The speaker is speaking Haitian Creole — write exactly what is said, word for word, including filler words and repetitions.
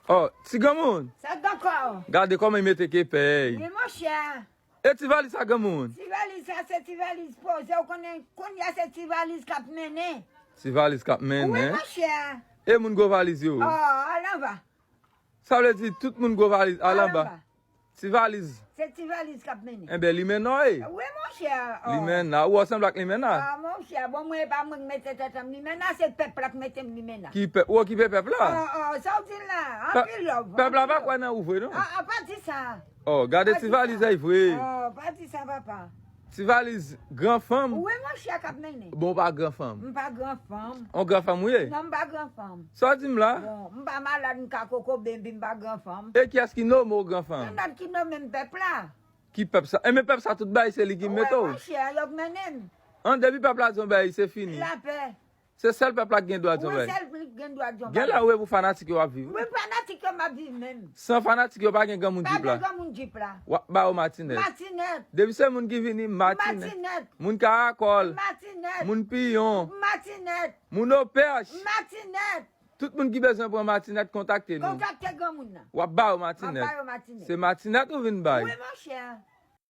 Oh, ti granmoun. Sa k ankò? Gade kòman li mete kepèy. Wi, monchè. E ti valiz sa, granmoun? Ti valiz sa, se ti valiz poze. Ou konnen, kounye a se ti valiz k ap mennen. Ti valiz k ap Wi, mennen. Monchè. E moun gwo valiz yo? Oh, al anba. Sa vle di tout moun gwo valiz al Al anba. anba. Ti valiz. Se ti valiz k ap mennen. Enben, limena w ye. Wi, monchè. Oh. Limena. Ou sanble ak limena? Ah, monchè, bon, mwen e pa mwen k mete tèt an limena, se pèp la k mete m limena. Ki pèp? Ou okipe pèp la? Oh, oh, sa w di la? Pèp Anpil love. Pèp la pa Anpil kwè nan ou vre, non? Ah, ah, pa di sa. Oh, gade Pa ti di valiz sa. Ay vre. Oh, pa di sa, papa. Ti valiz gran fanm. Wi, monchè, k ap mennen. Bon, ou pa gran fanm. M pa gran fanm. On gran fanm ou ye? Non, m pa gran fanm. Sa w di m la? Bon, m pa malad, m ka kokobe, m pa gran fanm. E kiyès ki nome w gran fanm? Yon lòt ki nonmen m pèp la. Ki pèp sa? Enben pèp sa tout bagay se li ki Wi, mete w. Monchè, yo k mennen m. An depi pèp la di yon bagay se fini. Lapè. Se sèl pèp la ki gen dwa di yon Wi, bagay. Sèl li k gen dwa di yon Gen lè bagay. ou e pou fanatik yo ap viv. Wi, fanatik yo m ap viv menm. San fanatik yo pa gen granmoun Pa jip la. gen granmoun jip la. W ap ba yo matinèt. Matinèt. Depi se moun ki vini, matinèt. Matinèt. Moun karakòl. Matinèt. Moun piyon. Matinèt. Moun opèch. Matinèt. Tout moun ki bezwen pran matinèt, kontakte nou. Kontakte granmoun nan. W ap ba yo M ap matinèt. ba yo matinèt. Se matinèt ou vin bay. Wi, monchè.